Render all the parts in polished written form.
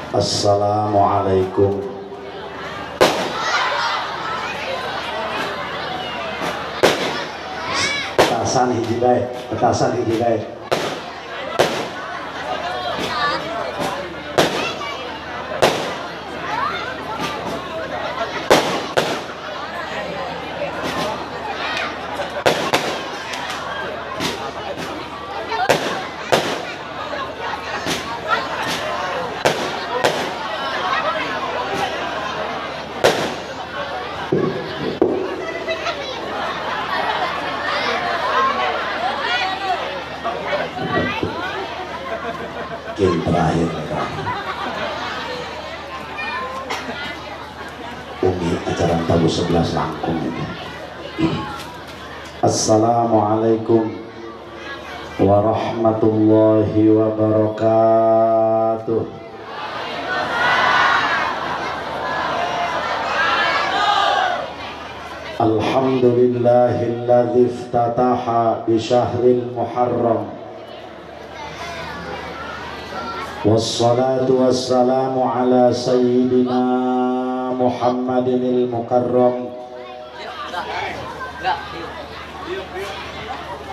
Assalamualaikum. Petasan hiji bae, petasan hiji bae. Game terakhir Umi acara tabu 11 langkung itu. Assalamualaikum warahmatullahi wabarakatuh. Alhamdulillahilladzi iftataha bi syahril Muharram. Wassalatu wassalamu ala sayyidina Muhammadinil Mukarram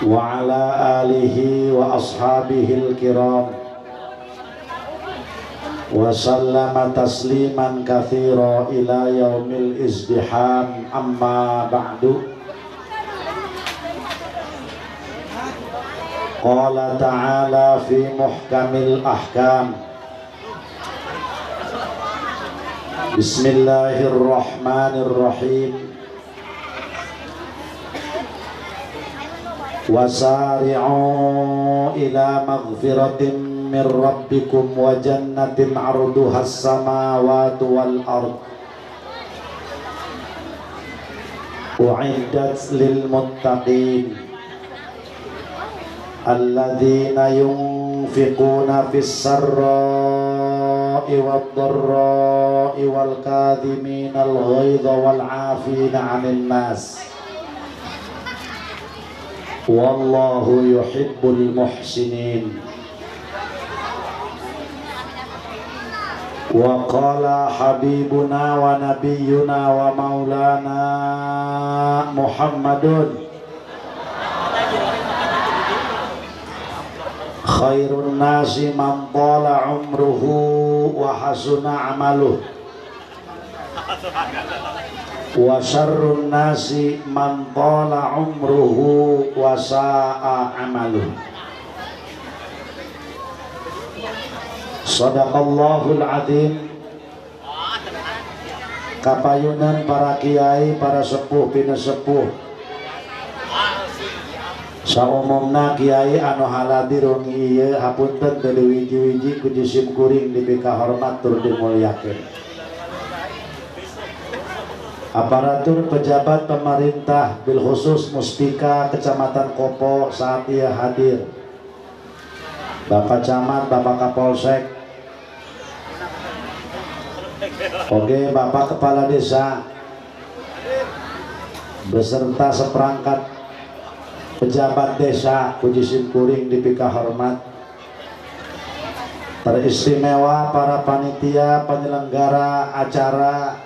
wa ala alihi wa ashabihil kiram wa sallama tasliman katsira ila yaumil izdiham, amma ba'du. Qala ta'ala fi muhkamil ahkam. Bismillahirrahmanirrahim. Wasari'u ila maghfiratin min rabbikum wa jannatin 'arduhas samawati wal ard u'iddat lil muttaqin alladzina yunfiquna fis sarra'i wad dharra'i wal kadhiminal ghaidha wal 'afina 'anil nas wallahu yuhibbul muhsinin. Wa qala habibuna wa nabiyyuna wa maulana Muhammadun khairun nasi man tala umruhu wa hasuna amaluh wa syarrun nasi man tala umruhu wa sa'a amaluh. Sadaqallahul azim. Kapayunan para kiai, para sepuh pinesepuh, saumumna kiai anu haladir wengi ieu hapunten teu diwiji-wiji ku jisim kuring dipika hormat tur dimulyakeun. Aparatur pejabat pemerintah bil khusus Muspika Kecamatan Kopo saat ia hadir, Bapak Camat, Bapak Kapolsek, oke Bapak Kepala Desa beserta seperangkat pejabat desa puji simkuring dipika hormat. Teristimewa para panitia penyelenggara acara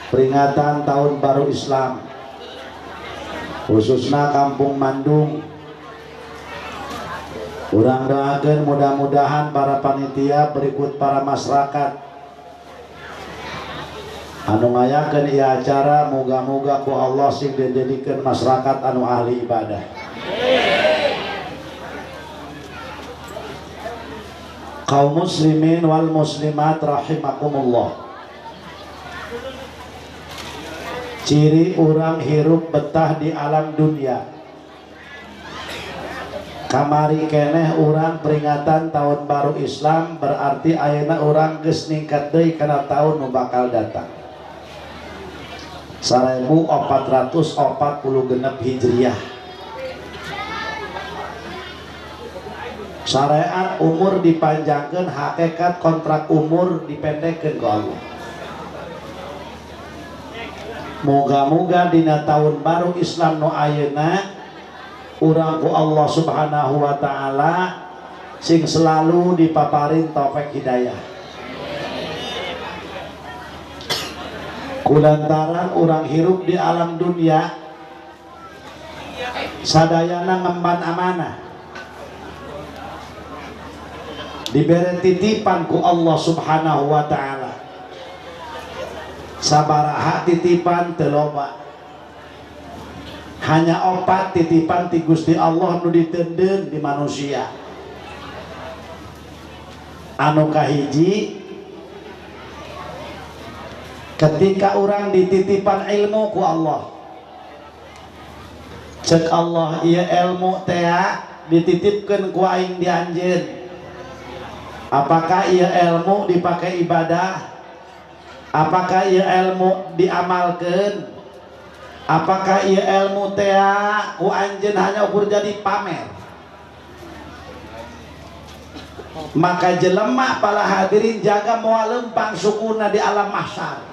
peringatan Tahun Baru Islam khususnya Kampung Mandung. Urang doakeun mudah-mudahan para panitia berikut para masyarakat anu ngayakeun ieu acara muga-muga ku Allah sing dijadikeun masyarakat anu ahli ibadah. Kaum muslimin wal muslimat rahimakumullah. Ciri urang hirup betah di alam dunia. Kamari keneh urang peringatan Tahun Baru Islam berarti ayeuna urang geus ningkat deui kana taun nu bakal datang. 1446 Hijriah. Syariat umur dipanjangkeun, hakikat kontrak umur dipendekkeun ku Allah. Moga-moga dina tahun baru Islam nu ayeuna urang ku Allah Subhanahu wa taala sing selalu dipaparin taufik hidayah. Kulantaran urang hirup di alam dunia sadayana ngemban amanah, diberi titipan ku Allah Subhanahu wa ta'ala. Sabaraha titipan teu loba, hanya 4 titipan ti Gusti Allah nu ditendeun di manusia. Anu kahiji, ketika orang dititipan ilmu ku Allah, cek Allah ieu ilmu tea dititipkeun ku aing di anjeun. Apakah ieu ilmu dipakai ibadah? Apakah ieu ilmu diamalkeun? Apakah ieu ilmu tea ku anjeun hanya ukur jadi pamer? Maka jelema para hadirin jaga moal lempang sukuna di alam mahsyar.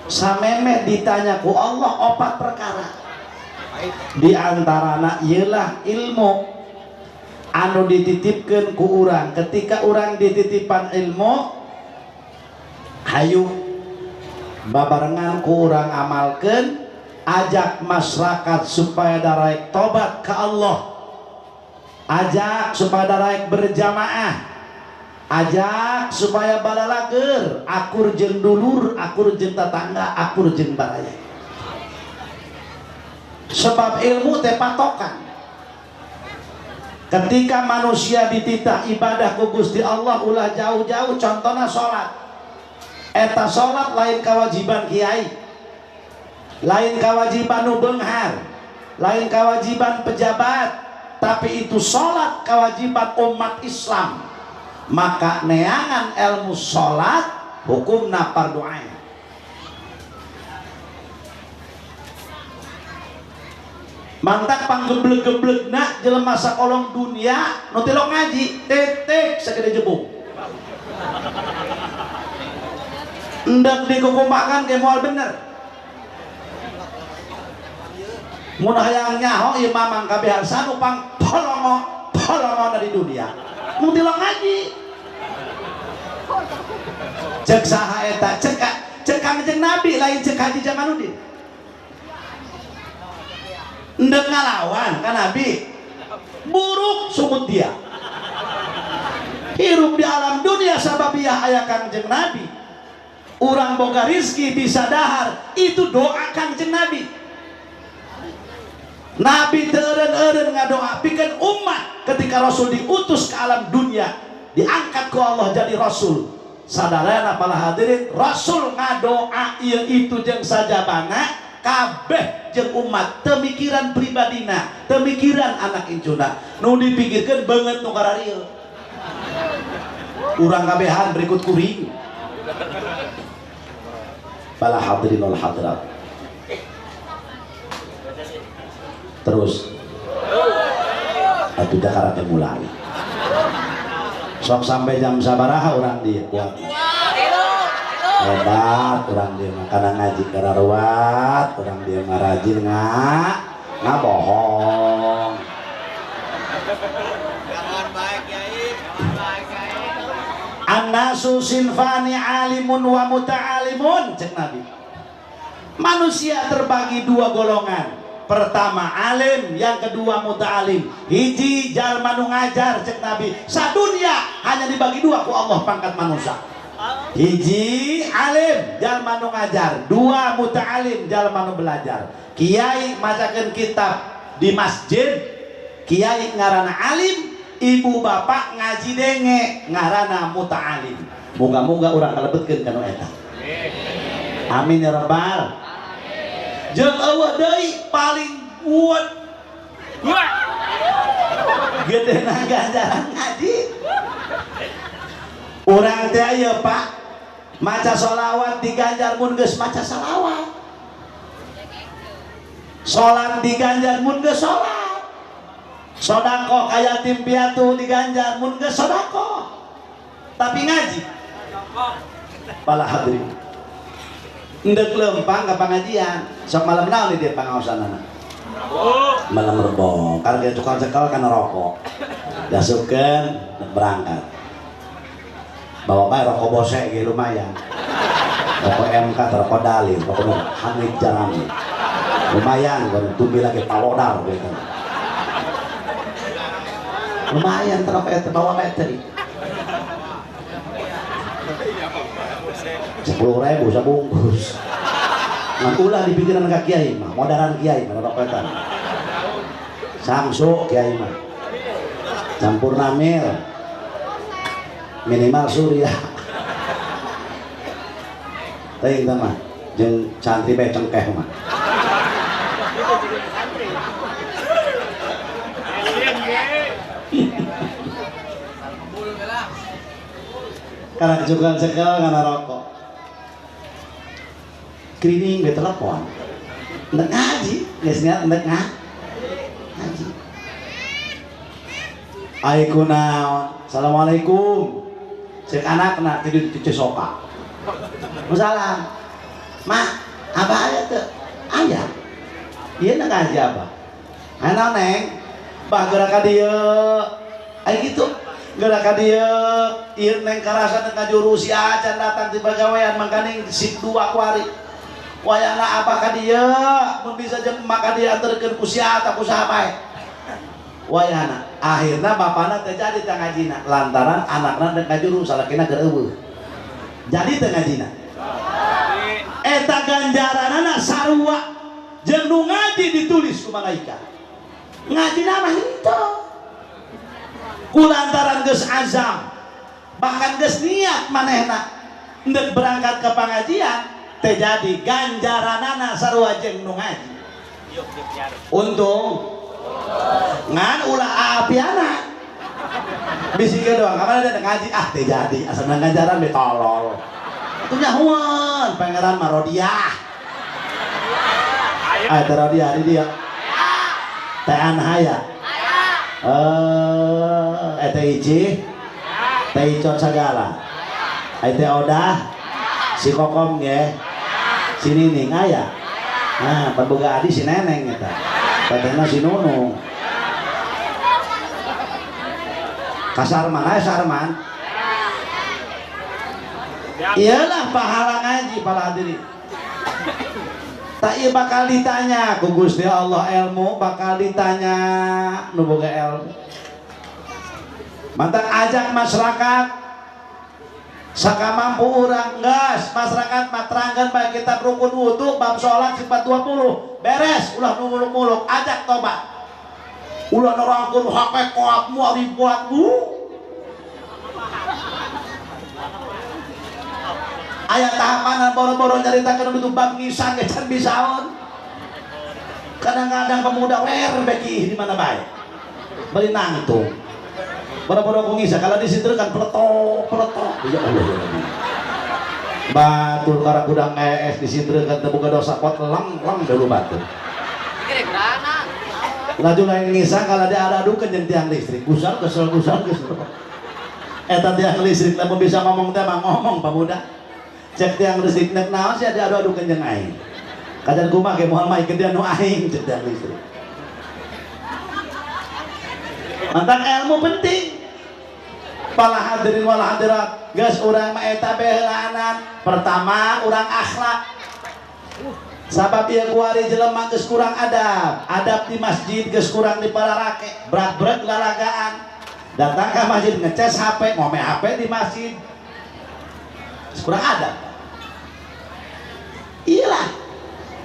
Samemeh ditanya ku Allah 4 perkara, di antarana ialah ilmu anu dititipkeun ku urang. Ketika urang dititipan ilmu, hayu babarengan ku urang amalkeun, ajak masyarakat supaya daraek tobat ke Allah, ajak supaya daraek berjamaah, ajak supaya balalager akur jeung dulur, akur jeung tetangga, akur jeung baraya. Sebab ilmu teh patokan. Ketika manusia dititah ibadah ku Gusti Allah ulah jauh-jauh, contohna salat. Eta salat lain kewajiban kiai, lain kewajiban nu beunghar, lain kewajiban pejabat, tapi itu salat kewajiban umat Islam. Maka neangan ilmu salat hukumna fardu ain. Mantak panggeblek-geblekna jelema sakolong dunia nu tilok ngaji titik sagede jebuk. Endek dikukumakan ge moal bener. Mun hayang nyaho ieu mamang kabehan sanu pang polongo polongo dari dunia. Mun tilok ngaji. Cek saha eta? Cek Kangjeng Nabi lain cek Haji Jamaluddin. Endek ngalawan ka Nabi, buruk sumut dia. Hirup di alam dunia sababiah aya Kangjeng Nabi. Urang boga rizki bisa dahar, itu doa Kangjeng Nabi. Nabi teu eureun-eureun ngadoa pikeun umat. Ketika Rasul diutus ke alam dunia, diangkat ku Allah jadi Rasul. Sadarana para hadirin, Rasul ngadoa ieu itu jeung sajabana kabeh jeung umat, teu mikiran pribadina, teu mikiran anak incuna. Nu dipikirkeun beungeut nu kararieu. Urang kabehan berikut kuring. Para hadirin wal hadirat. Terus atuh Jakarta mulai. Sok sampai jam sabaraha urang dieu kuat. Hebat urang dieu mah kana ngaji kararuat, urang dieu mah rajin ngabohong. Annasu sinfani alimun wa muta'alimun, cek Nabi. Manusia terbagi 2 golongan. Pertama alim, yang kedua muta'alim. Hiji jalma nu ngajar, cek Nabi. Sadunia hanya dibagi 2 ku Allah pangkat manusia. Hiji alim jalma nu ngajar, 2 muta'alim jalma nu belajar. Kiai macakeun kitab di masjid, kiai ngaranna alim, ibu bapak ngaji denge ngaranna muta'alim. Moga-moga urang kalebetkeun kana eta. Amin ya rabbal. Jeung eueuh deui paling kuat gedena ganjaran ngaji. Urang teh ieu Pak maca sholawat diganjar mun geus maca shalawat, salat diganjar mun geus salat, sodakoh ka yatim piatu diganjar mun geus sodakoh. Tapi ngaji pala hadirin endek lempang ke pengajian sok malam naon di pangaosanana malam rebo karena dia cekal-cekal karena rokok dasupkeun berangkat bawa bae rokok bosek ge lumayan. Rokok MK rokok dalil, rokok Hamid Jarami. Lumayan kan tumbi lagi palodar gitu. Lumayan rokok eta bawa bateri. 10.000 sabungkus. Ngan ulah di pikiran ka kiai mah, modaran kiai mah rokok eta. Samsu kiai mah. Campur namir. Minimal surya. Teuing tah mah jeung santri bae cengkeh mah. Karena kecukupan sekel karena rokok. Kerining di telepon. Ndek ngaji, geus niat ndek ngaji. Ai kunaon? Assalamualaikum. Cek anakna tidur di sofa. Salam. Mak, apa aya teu? Aya. Ieu ndek ngaji apa? Aya naon, Neng? Bah geura ka dieu. Ai kitu. Geura ka dieu, ieu neng karasa teh kajuru si acan datang ti pagawean mangkaning sip 2 kuari. Wayahna apa ka dieu? Mun bisa jeung emak ka dieu anterkeun ku sia atawa ku saha bae. Wayahna akhirna bapana teh jadi teh ngajina lantaran anakna dek kajuru salakina keur eueuh. Jadi teh ngajina. Eta ganjaranana sarua jeung nu ngaji ditulis ku malaikat. Ngajina mah henteu. Kulantaran geus azam bahkan geus niat manehna ndek berangkat ke pengajian teh jadi ganjaranana sarua jeung nu ngaji. Untung ngan ulah apiana bisi ge doang kamana ada ngaji ah teh jadi asal ganjaran be tolol. Atuh nyahueun pangeran Marodiah. Aya teh Rodiah di dieu. Teh Anhaya. Teh Ici, teh Icot sagala, teh Odah, si Kokom nggih, si Nining aya. Nah, pemboga adi si Neneng eta. Tetehna si Nunung. Kasarman aya Sarman. Iyalah pahala ngaji para hadirin. Tak iya bakal ditanya ku Gusti Allah ilmu bakal ditanya nu boga ilmu. Mantap ajak masyarakat saka mampu urang geus masyarakat materangkeun bae kitab rukun wudu bab salat sifat 20 beres ulah nu muluk-muluk ajak tobat. Ulah nerangkeun hakikat moal dibuat bu. Aya tahapan boro-boro nyaritakeun itu bab ngisang ge can bisaon. Kadang-kadang pemuda wer beki di mana bae. Beli nangtung. Boro-boro ku ngisang kalau di situ kan peletok peletok. Ya Allah ya Rabbi. Batur karang gudang es di situ kan teu boga dosa kuat lang-lang dulu batur. Laju lain ngisang kalau dia ada adukeun jeung tiang listrik. Gusal kesel gusal kesel. Eta tiang listrik lamun bisa ngomong teh mah ngomong pemuda. Cek tiang listrik nek naon sih ada adu-adukeun jeung aing. Kadang kumaha ge moal mah gedean nu aing cek tiang listrik. Mantap ilmu penting. Para hadirin wal hadirat, geus urang mah eta behelaanan. Pertama urang akhlak. Sabab ieu kuari jelema geus kurang adab. Adab di masjid geus kurang di pararake, brak-brek lalagaan. Datang ke masjid ngeces HP, ngome HP di masjid. Kurang adab. Iyalah.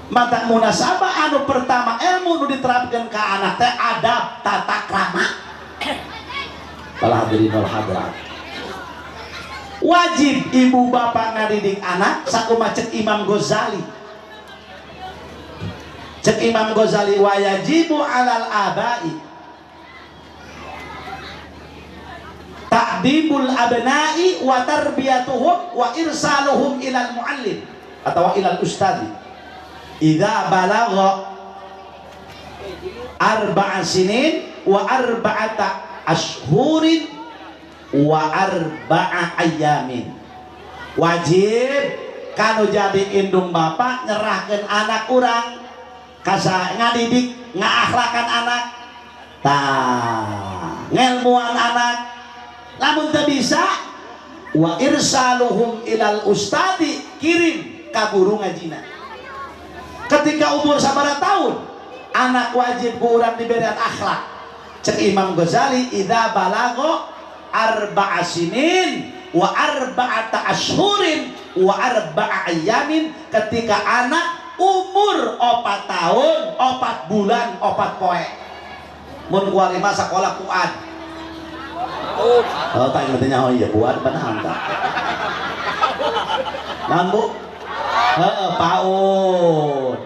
Mata munasabah anu pertama ilmu nu diterapkan ke anak teh adab tata krama. Para hadirin wal hadirat. Wajib ibu bapak ngadidik anak sakumaha cek Imam Ghazali. Cek Imam Ghazali wa yajibu alal abai ta'dibul abna'i wa tarbiyatuhum wa irsaluhum ilal muallim atau ilal ustadi idza balagha arba'a sinin wa arba'ata ashhurin wa arba'a ayyamin. Wajib kanu jadi indung bapak nyerahkeun anak urang kasa ngadidik ngaakhlakan anak tah ngelmuan anak. Lamun teu bisa wa irsaluhum ilal ustadi kirim ka guru ngajina. Ketika umur sabaraha tahun anak wajib ku urang diberian akhlak. Cek Imam Ghazali idza balago arba'a sinin wa arba'ata ashhurin wa arba'a ayamin, ketika anak umur 4 tahun 4 bulan 4 poe. Mun kuari mah sakola kuat. Oh tak ngertinya, oh iya kuat benar tak. Naon Bu? Heeh, PAUD.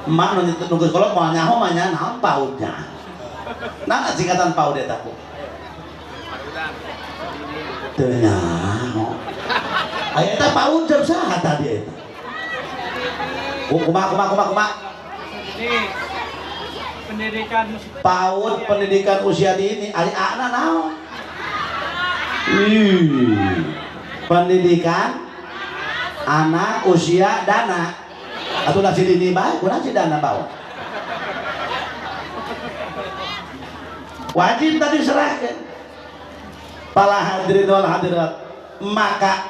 Emak nu nunggu sekolah moal nyaho mah nya naon PAUD-nya. Naon singkatan PAUD eta Bu? Teu nyaho. Aya eta PAUD jam saha tadi eta? Kumaha kumaha kumaha kumaha? Pendidikan PAUD pendidikan usia dini ari ana naon? Ih, pendidikan anak usia dana atau nasi dini bae kurang si dana bawa. Wajib tadi serahkan para hadirin wal hadirat. Maka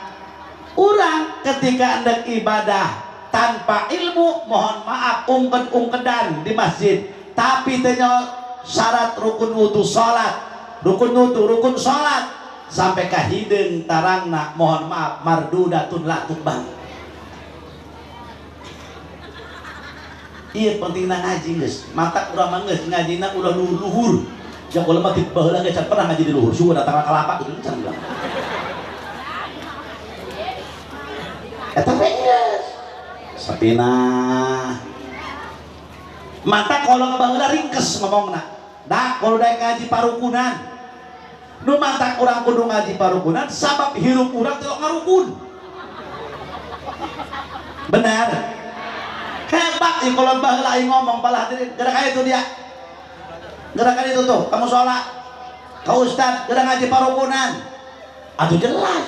orang ketika hendak ibadah tanpa ilmu, mohon maaf ungked-ungkedan di masjid, tapi tanya syarat rukun wudu salat, rukun wudu rukun salat sampai ka hideung tarangna, mohon maaf mardudatun la tuqbal. Ieu pentingna ngaji geus, mata urang mah geus ngajina ulah luhur. Jeung kula mah ti baheula ge can pernah ngaji di luhur, suwe datang ka kelapa kitu can bilang. Eta we geus. Sapinah. Mata kolot baheula ringkes ngomongna. Dah kalau daek ngaji parukunan. Nu mata urang kudu ngaji parukunan sabab hirup urang teh ngarukun. Benar. Hebat ieu kolot baheula aing ngomong balah hadirin. Gerak itu dia. Gerakan itu tuh, kamu sholat, kau ustad, gerak ngaji parukunan. Atuh jelas.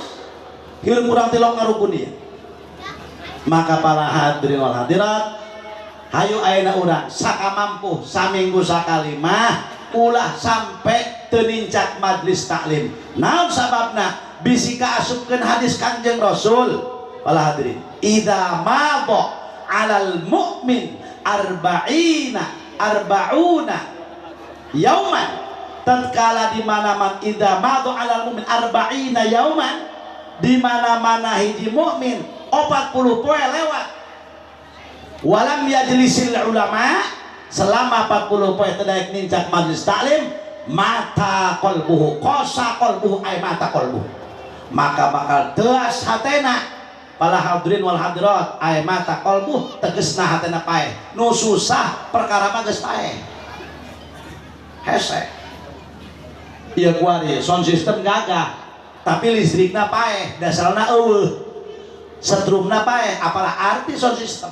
Hirup urang tilok ngarukun dia. Maka para hadirin wal hadirat, hayu ayeuna urang saka mampu saminggu sakali mah ulah sampai teu nincak majlis taklim. Naon sababna? Bisi kaasupkeun hadis Kanjeng Rasul. Para hadirin, idza madha 'alal mu'min arba'ina arba'una yauman, tatkala di mana-mana idza madha 'alal mu'min arba'ina yauman, di mana-mana hiji mukmin 40 poe lewat walam yajlisil ulama, selama 40 poe teu daek nincak majlis taklim, mata qalbuhu qasa qalbuhu ay mata qalbuhu, maka bakal teas hatena. Para hadirin wal hadirat, ay mata qalbuh tegesna hatena paeh, nu susah perkara mah geus paeh hese. Ieu kuari sound system gagah tapi listrikna paeh, dasarna eueuh, setrumna paeh, apalah arti sound system?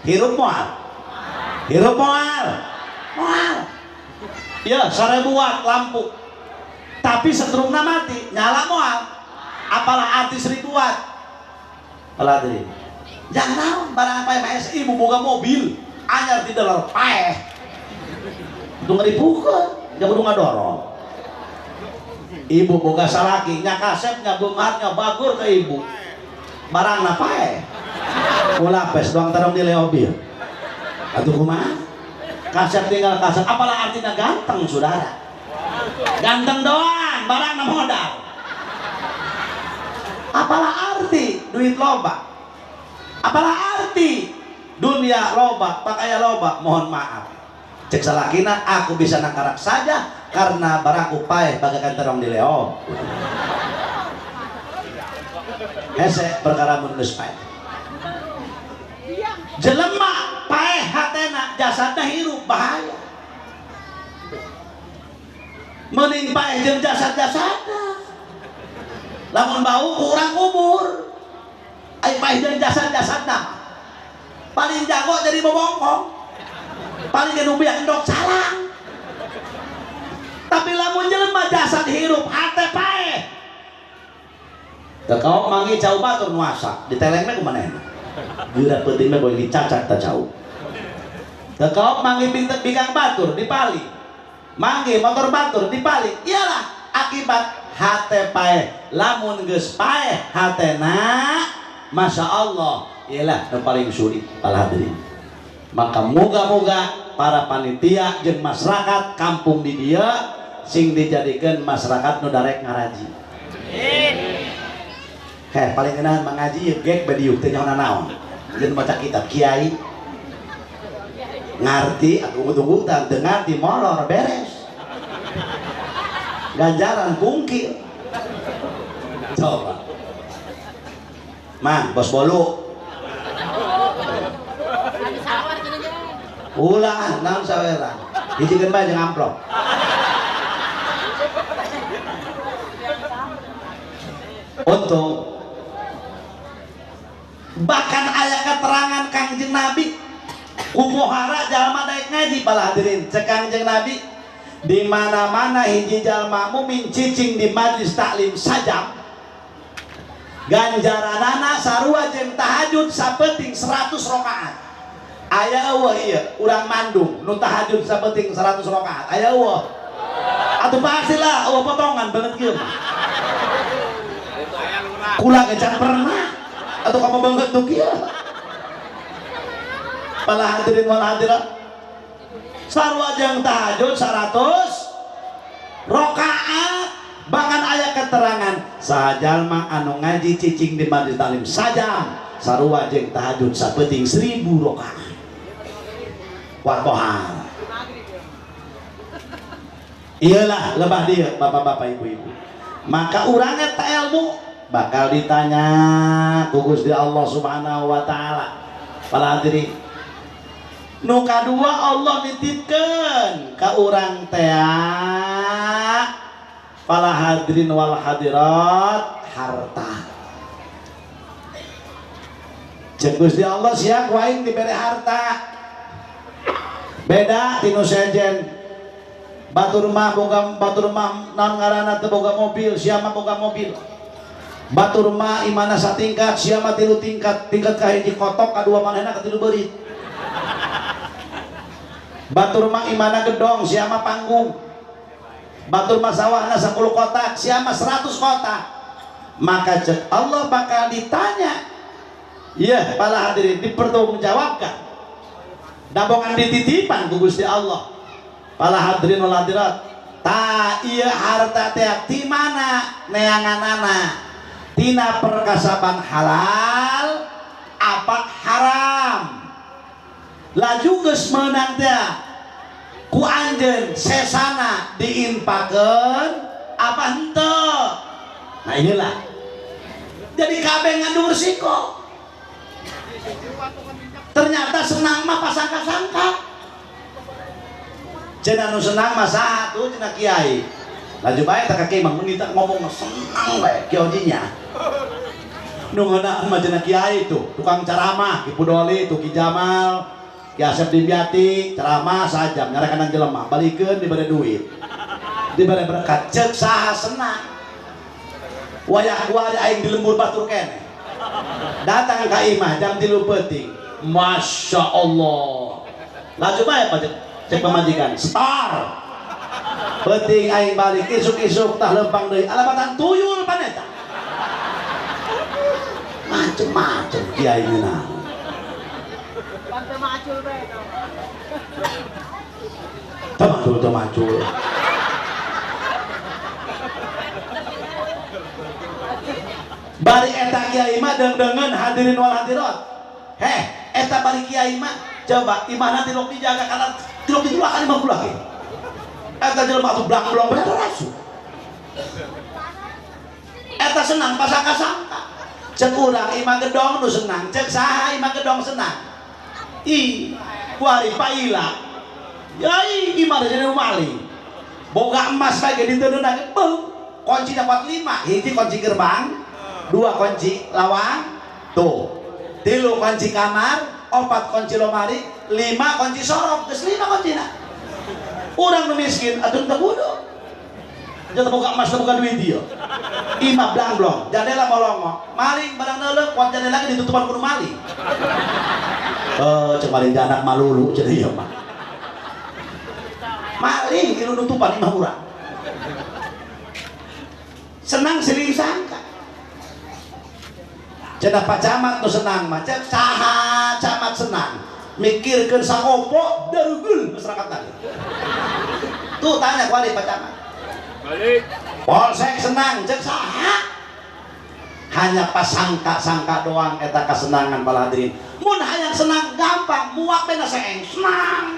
Hirup moal, hirup moal, moal. Ya 1000 watt lampu tapi setrumna mati, nyala moal, apalah arti 1000 watt? Apalah arti? Jangan naon barang paeh mah ibu boga mobil anyar di dalam paeh itu ngeripukeun, jangan kudu ngadorong. Ibu boga salaki nya kasep nya beungharnya bagur ke ibu, barangna paeh ulah pes doang tarong di leobil atuh kumaha? Kasep tinggal kasep, apalah artinya ganteng saudara? Ganteng doang barangna modal, apalah arti duit loba, apalah arti dunia loba, pakaian loba, mohon maaf cek salakina aku bisa nangkarak saja karena barangku paeh bagaikan terong di leo. Hese perkara mun geus paeh. Jelema paeh hatena jasadna hirup bahaya. Mending paeh jeung jasad-jasadna. Lamun bau kurang kubur. Ai paeh jeung jasad-jasadna. Paling jago jadi bobongkong. Paling nu biang endok salang. Tapi lamun jelema jasad hirup hate paeh. Teu kaok mangi cau batur nu asak, diteleng mah kumaha manehna. Geura peuting mah boy dicacak ta cau. Teu kaok mangi bikang batur dipali. Mangi motor batur dipali. Iyalah akibat hate paeh. Lamun geus paeh hatena Masya Allah, ialah yang paling sulit para hadirin. Maka moga-moga para panitia jeung masyarakat kampung di dia sing dijadikan masyarakat nu darek ngaraji. Heh, paling ngeunah mangaji ieu gek badiuk teh nyaho naon. Jeung maca kitab kiai. Ngarti atuh tunggu-tunggu teu ngarti molor beres. Ganjaran kungkil. Coba. Mang, bos bolu. Ulah, naon saweran. Hijikeun bae jeung amplop. Untung bahkan aya keterangan Kangjeng Nabi kumohara jalma daek ngaji para hadirin. Cek Kangjeng Nabi di mana-mana hiji jalma mumin cicing di majlis taklim sajam ganjaranana sarua jeung tahajud sapeting 100 rakaat. Aya eueuh ieu urang Mandung nu tahajud sapeting 100 rakaat. Aya eueuh. Atuh pastilah eueuh potongan banget kieu mah. Kula ge can pernah atau kamu banget tuh kieu. Para hadirin wal hadirat, sarua jeung tahajud 100 rakaat. Bahkan aya keterangan sajalma anu ngaji cicing di majlis taklim sajam sarua jeung tahajud sapeting 1000 rakaat. Wartohar. Iyalah lebah dia bapak-bapak ibu-ibu. Maka urang eta ilmu bakal ditanya ku Gusti Allah Subhanahu wa taala. Para hadirin, nu kadua Allah nitipkeun ka urang teh para hadirin wal hadirat harta. Ceuk Gusti Allah sia ku aing dibere harta. Beda tinu sejen. Batur mah boga batur mah naon ngaranna teu boga mobil, sia mah boga mobil. Batur mah imana satingkat, sia mah tilu tingkat, tingkat kahiji kotok, kadua manehna katilu beurit. Batur mah imana gedong, sia mah panggung. Batur mah sawahna 10 kotak, sia mah 100 kotak. Maka cek Allah bakal ditanya. Iya, para hadirin dipertanggungjawabkan. Dabongan dititipan ku Gusti Allah. Para hadirin wal hadirat, ta iya harta teh ti mana neanganana? Tina perkasaban halal apa haram? Laju geus meunang teh ku anjeun sesana diinpakeun apa henteu? Nah inilah. Jadi kabeh ngandung resiko. Ternyata senang mah pasangka-sangka. Cenah nu senang mah saha tuh cenah kiai. Laju bae teh ka kiai mah mun ngomong senang bae kiai. Nu ngeunah mah cenah kiai tuh, tukang ceramah Ki Pudoli tuh Ki Jamal, Ki Asep Dimyati, ceramah sajam nyarekan jelema, balikeun dibere duit. Dibere berkat ceuk saha senang. Wayah kuari aing di lembur batur keneh. Datang ka imah jam 3 peuting. Masya Allah. Laju bae pajak cek pamajikan. Star. Peuting aing balik isuk-isuk tah lempang deui. Alamatan tuyul paneta. Macem-macem kiai ngeunah. Pantai macul bae to. Tamacul tamacul. Bari eta kiai mah deung-deungeun hadirin wal hadirat. Heh, eta bari kiai mah coba imahna tilok dijaga karena tilok ditulakan imah kula ge. Eta jelema atuh blang-blong bener rasu. Eta senang pasangka-sangka. Cek urang imah gedong nu senang, cek saha imah gedong senang. Ih, kuari paila. Yai imah jadi maling. Boga emas bae ge diteundeunna ge beuh. Kunci dapat 5, hiji kunci gerbang, 2 kunci lawang, tuh. 3 kunci kamar, 4 kunci lomari, 5 kunci sorok, geus 5 kuncina. Urang nu miskin atuh teu kudu. Jangan boga emas, teu boga duit ieu. Imah blang-blong, jandela molongo, maling barang neuleuh, kuat jandela ge ditutupan kudu maling. Cek maling anak malulu cenah ieu mah. Maling ieu nutupan imah urang. Senang siling sangka. Cenah Pak Camat nu senang mah cek saha camat senang mikirkeun sakopo darugul masyarakat tadi. Tuh tanya ku ari Pak Camat. Balik. Polsek senang cek saha? Hanya pasangka-sangka doang eta kesenangan para hadirin. Mun hayang senang gampang, muak bena seeng senang.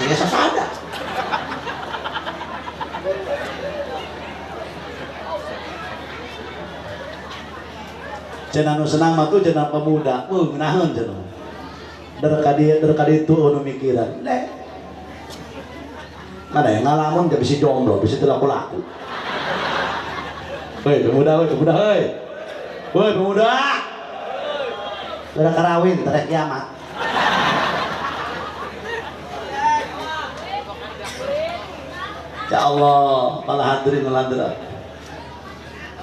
Ya sasada. Cenah nu senang mah tuh cenah pemuda, ngeunaheun cenah. Der ka ditu nu mikiran. Leh. Mana yang ngalamun dia bisa jomblo, bisa teu laku-laku. Hei pemuda, hei pemuda, hei. Hei pemuda. Udah karawin terek kiamat. Ya Allah, para hadirin wal hadirat.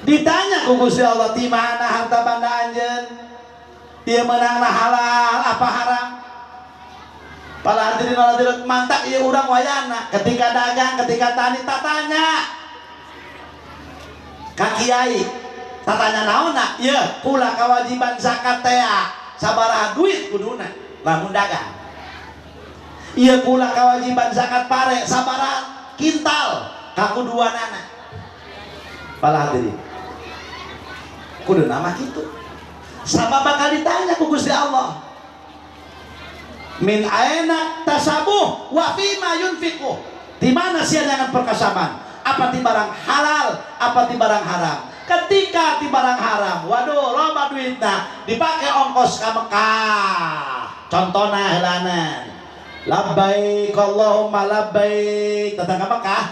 Ditanya ku Gusti Allah, di mana harta banda anjeun? Ieu meunangna halal apa haram? Para hadirin wal hadirat, mantak ieu urang wayana ketika dagang, ketika tani tatanya. Ka kiai tatanya naonna? Ieu kula kewajiban zakat teh sabaraha duit kuduna lamun dagang. Ieu kula kewajiban zakat pare sabaraha kintal kakuduanana. Para hadirin, kudu nama kitu. Sabab bakal ditanya ku Gusti Allah. Min aina tasabuh wa fima yunfiquh. Di mana sia jangan perkasaban? Apa di barang halal, apa di barang haram? Ketika di barang haram, waduh loba duitna dipakai ongkos ka Mekah. Contohna heulanan. Labbaik Allahumma labbaik, datang ke Mekah.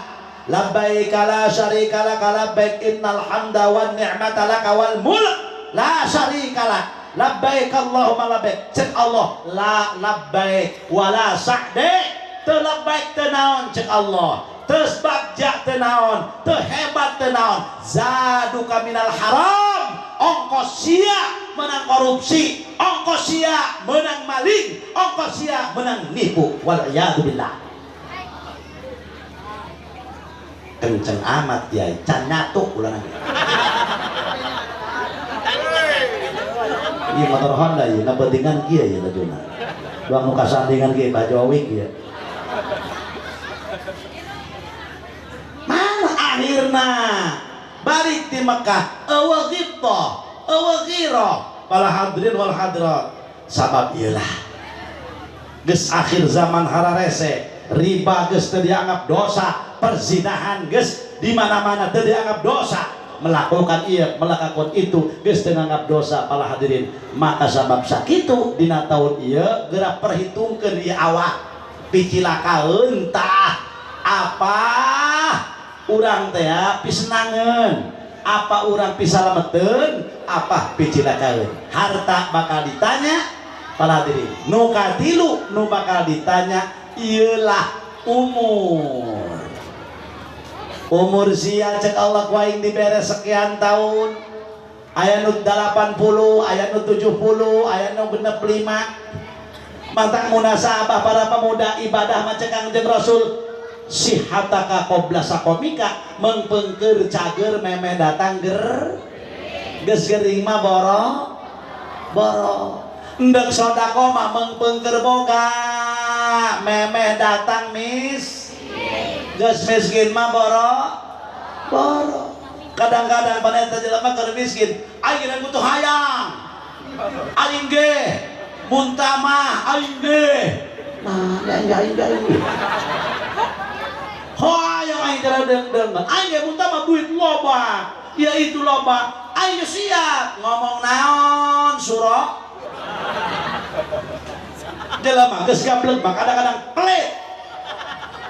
Labbaik la syarika lak labbaik innal hamda wan ni'mata lak wal mulk la syarika lak. Labbaik Allahumma labbaik. Cek Allah la labbaik wala sa'de. Teu labbaik teu naon cek Allah. Teu bagja teu naon, teu hebat teu naon. Zaduka minal haram. Ongkos sia menang korupsi, ongkos sia menang maling, ongkos sia menang nipu. Wal iyadu billah. Kenceng amat ya, can nyatu ulah nanti. Iya motor Honda ya, ngapentingan kieu ya lajuna. Doang nu kasandingan kieu bajowik ya. Mana akhirna balik di Mekah eueuh ghibtah, eueuh ghirah. Para hadirin wal hadirat, sabab ieulah geus akhir zaman hararese, riba geus teu dianggap dosa, perzinahan geus di mana-mana teu dianggap dosa, melakukan ieu melakukan itu geus teu nganggap dosa para hadirin. Maka sabab sakitu dina taun ieu geura perhitungkeun ieu awak picilakaeun tah apa urang teh pisenangeun, apa urang pisalameteun, apa picilakaeun. Harta bakal ditanya para hadirin. Nu katilu nu bakal ditanya ieulah umur. Umur sia cek Allah ku aing dibere sekian tahun. Aya nu 80, aya nu 70, aya nu 65. Mantak munasabah para pemuda ibadah mah cek Kangjeng Rasul sihataka qabla sakomika, mengpengker cager meme datang ger geus gering mah boro boro. Endek sedekah mah mengpengker boga meme datang mis geus miskin mah boro boro. Kadang-kadang paneta jelema keur miskin, aing butuh hayang, aing ge muntah mah aing ge nah aing aing aing hoyong aing teh deung-deung aing ge muntah mah duit loba, ya itu loba, aing siap ngomong naon suro jelema geus gablek mah kadang-kadang pelit.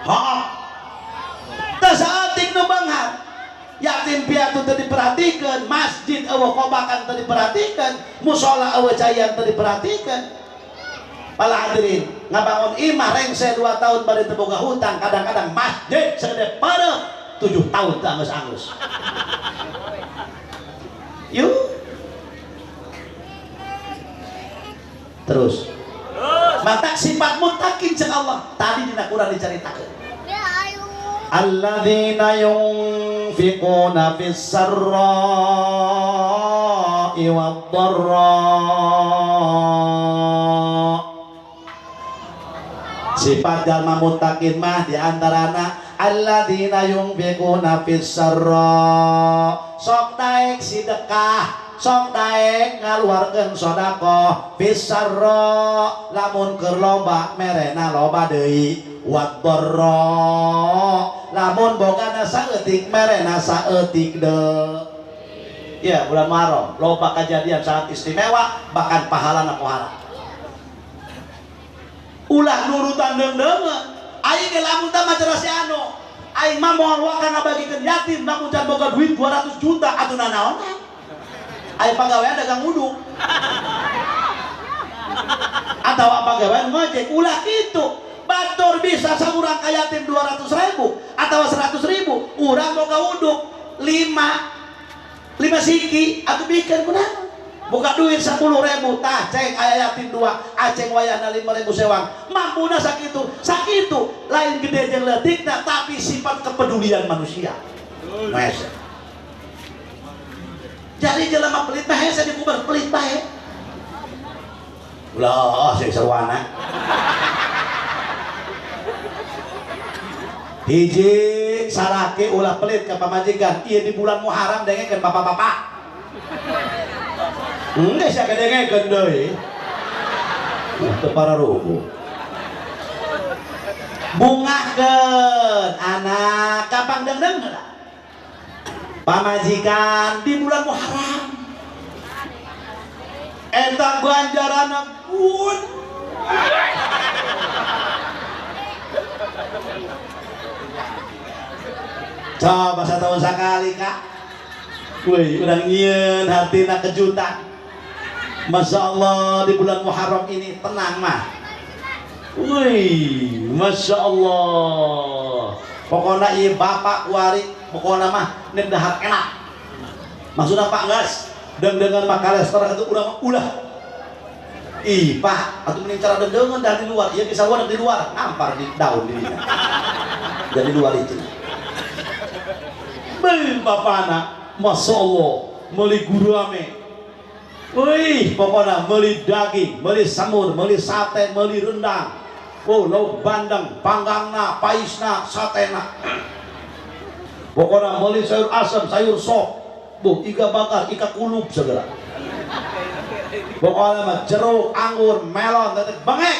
Heeh. Teu saeutik nu beunghar. Yatim piatu teu diperhatikeun, masjid eueuh kobakan teu diperhatikeun, musala eueuh caian teu diperhatikeun. Para hadirin, ngabangun imah rengse 2 tahun bari teu boga hutang, kadang-kadang masjid segede pareuh 7 tahun teu anggeus-anggeus. Yuk. Terus. Maka sifat mutakin cek Allah tadi dina Quran dicaritakeun. Alladzina yunfiquna fis sarra'i sarra'i wad dharra. Sifat jalma muttaqin mah diantarana alladzina yunfiquna fis sarra, sok daek sedekah, sok daek ngaluarkeun sedekah fis sarra, lamun keur loba merena loba deui, wad dharra lamun bogana saeutik merena saeutik deui. Ya, bulan Muharram loba kejadian sangat istimewa, bahkan pahalana pohara. Ulah nurutan deung-deungeun. Aing ge lamun tah maca si anu. Aing mah moal waka ngabagikeun yatim lamun can boga duit 200 juta atuh nanaonan. Aing pagawean dagang uduk. Atawa pagawean ngojek, ulah kitu. Batur bisa saurang ka yatim 200 ribu atawa 100 ribu, urang boga uduk 5 siki atuh bikeun kunaon. Buka duit 10 ribu, tah ceng aya yatim 2, aceng wayahna 5 ribu sewang, mampuna sakitu, sakitu lain gede jeung leutikna tapi sifat kepedulian manusia. Hese. Jadi jelema pelit mah hese dikubar pelit bae. Ulah sing sarwana. Hiji salaki ulah pelit ka pamajikan, ieu di bulan Muharram dengekeun bapak-bapak. Enggak sih kedengekeun deui. Teu pararuguh. Bungahkeun anak kapan deung-deung heula. Pamajikan di bulan Muharram. Eta ganjaranna pun. Coba satahun sakali kak. Wih, urang nyieun hatina kejutan. Masya Allah di bulan Muharram ini tenang mah. Wih, Masya Allah. Pokoknya iya bapak wari, pokoknya mah nek dahar enak. Maksudnya Pak gas, dengan mah kolesterol itu ulah ulah. Ih Pak, atau mending cara dendengan dari luar. Iya bisa luar di luar, ngampar di daun dirinya. Dari luar itu. Beuh bapana, Masya Allah, meuli gurame. Wih, pokoknya beli daging, beli semur, beli sate, beli rendang. Oh, lauk bandeng, panggangna, paisna, satena. Pokoknya beli sayur asam, sayur sop. Buh, iga bakar, iga kulub segala. Pokoknya mah jeruk, anggur, melon, tetek bengek.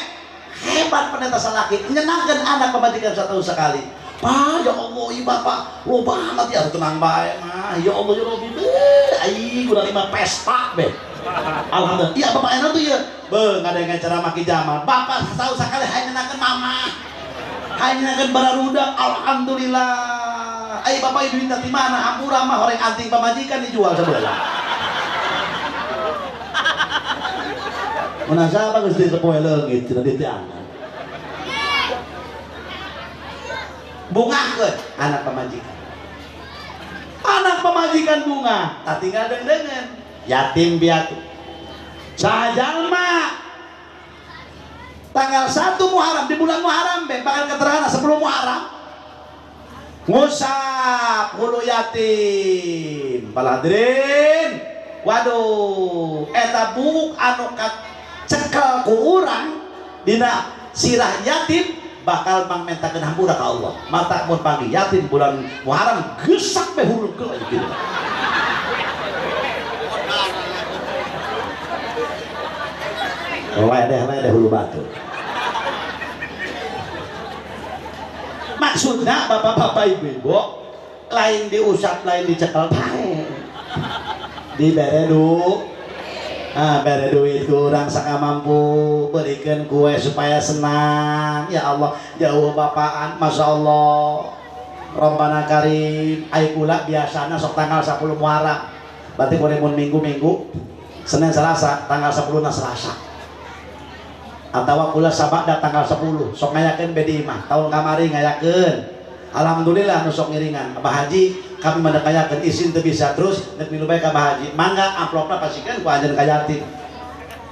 Hebat pendeta salaki, menyenangkan anak pemajikan satu sekali. Pak, ya Allah, ibu bapak, lo banget ya, tenang bae mah. Ya Allah, ya Rabbi, aing udah 5 pesta be. Alhamdulillah. Iya bapak enak tuh ya. Be, ngadengeun ceramah Ki Jamal. Bapak tahu sekali hayang nyenangkeun mama. Hayang nyenangkeun bararudak. Alhamdulillah. Ai bapak ieu duitna ti mana? Hampura mah horeng anting pamajikan dijual sabeula. Mun siapa geus disepoe leungit cenah ditiangan. Bungahkeun anak pamajikan. Anak pamajikan bunga, tak tinggal deung-deungeun. Yatim piatu. Sajalma tanggal 1 Muharram di bulan Muharram be bakal keterangan 10 Muharram ngusap hulu yatim. Para hadirin, waduh eta buuk anu kacekel ku urang dina sirah yatim bakal mangmentakeun hampura ka Allah. Mata mun panggih yatim bulan Muharram gesak be hulu geus gitu. Ledeh-ledeh hulu batu. Maksudnya bapak-bapak ibu-ibu lain diusap lain dicekel bae. Dibere du. Ah, bere duit kurang sakamampu, berikan kue supaya senang. Ya Allah, jauh bapaan, Masya Allah. Robbana karim, ai kula biasana sok tanggal 10 Muharram. Berarti mun minggu-minggu Senin Selasa, tanggal 10 na Selasa. Atawa kula sabada tanggal 10 sok ngayakeun be di imah tahun kamari ngayakeun. Alhamdulillah nu sok ngiringan Abah Haji kami mendekayakeun izin teu bisa terus nek milu bae ka Abah Haji mangga amplopna pasikeun ku anjeun ka yatim.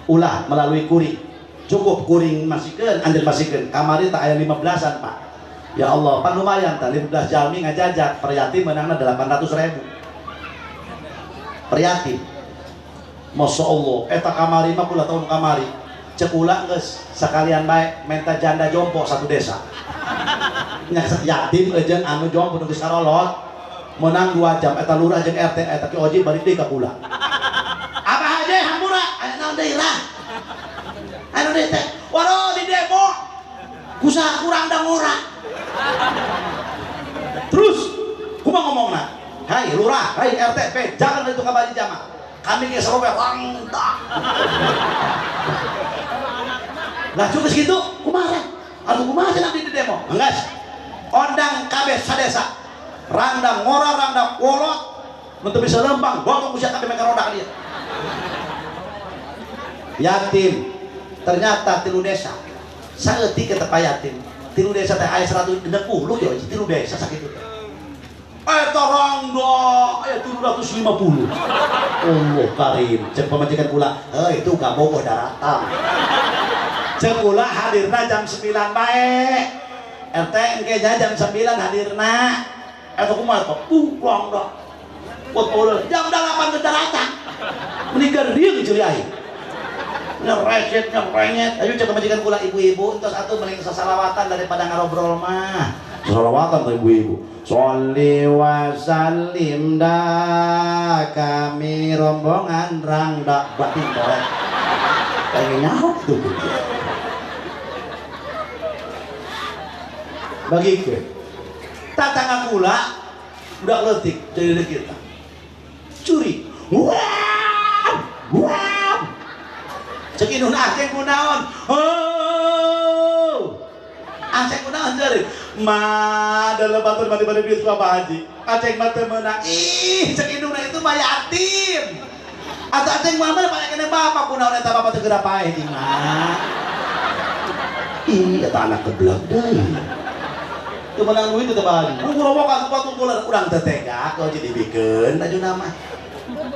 Ulah melalui kuring, cukup kuring masikeun anjeun masikeun. Kamari tak aya 15-an Pak. Ya Allah, pan lumayan tah 15 jalmi ngajajak per yatim meunangna 800 ribu. Per yatim. Masya Allah, eta kamari mah kula tahun kamari. Cek kula geus sakalian bae menta janda jompo satu desa. Nya yatim jeung anu jompo nu geus karolot. Menang 2 jam eta lurah jeung RT eta Ki Oji balik deui ka kula. Abah haji hampura aya naon deui lah. Aya naon deui teh? Waduh di demo. Kusaha kurang da ngora. Terus kumaha ngomongna? Hai lurah, hai RT, P, jangan itu kabar jamaah. Kami geus robe rangda. Lah cukup segitu, kumaha? Atuh kumaha cenah di demo? Enggeus. Ondang kabeh sadesa. Rangda ngora, rangda kolot. Nu teu bisa lempang, gotong ku sia kabeh make roda dia. Yatim. Ternyata tilu desa. Saeutik eta yatim. Tilu desa teh aya 160 ya, tilu desa sakitu teh. Eta rangda aya 750. Allah karim, cek pamajikan kula, heuh itu gak bogoh daratan. Cek kula hadirna jam 9 bae. RT engke nya jam 9 hadirna. Eta kumaha teh? Rangda. Pot jam 8 ke daratan. Meni gering ceuli aing. Nyereset nyerenyet. Ayo cek pamajikan kula ibu-ibu entos atuh mending sasalawatan daripada ngarobrol mah. Salawatan tuh ibu-ibu. Sholli wa sallim da kami rombongan rangda batin boleh. Pengen nyaho tuh. Bagikeun. Tatangga kula budak leutik jadi kita. Curi. Wah! Wah! Cek indung aceng kunaon? Oh! Aceng kunaon ceurik? Ma, dalam batur mati-mati duit ku Abah Haji. Aceng mah teu meunang. Ih, cek indungna itu mah yatim. Atau aceng mah mah pakai kene bapak kunaon eta bapak teu geura paeh di mah. Ih, eta anak geblek deui. Teu meunang duit teu Abah Haji. Ku rowokan ku urang teu tega kau jadi dibikeun lajuna mah.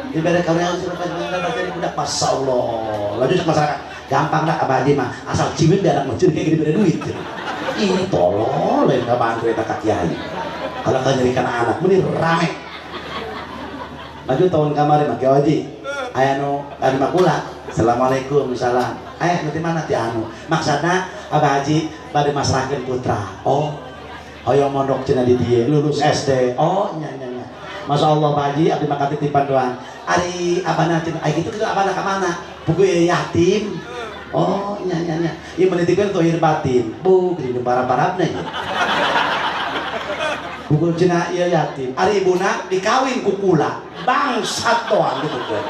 Dibere karunia jadi budak masyaallah. Laju cek masyarakat. Gampang dah Abah Haji mah asal ciwin di anak masjid kayak dibere duit. Ih tolol lain ka bantu eta ka kiai. Kalau ka nyerikan anak meni rame. Maju tahun kamari mah Ki Oji. Aya nu anu makula. Assalamualaikum salam. Aya nu ti mana ti anu. Maksudna Abah Haji bade masrahkeun putra. Oh. Hoyong mondok cenah di dieu lulus SD. Oh nya nya nya. Masya Allah Pak Haji abdi mah titipan doang. Ari abana cenah ai kitu kitu abana ka mana? Buku yatim. Oh, nya nya nya. Ieu menitipkeun tohir batin. Bu, geuning parap-parapna ieu. Buku cenah ieu yatim. Ari ibuna dikawin ku kula. Bangsat toang kitu teh.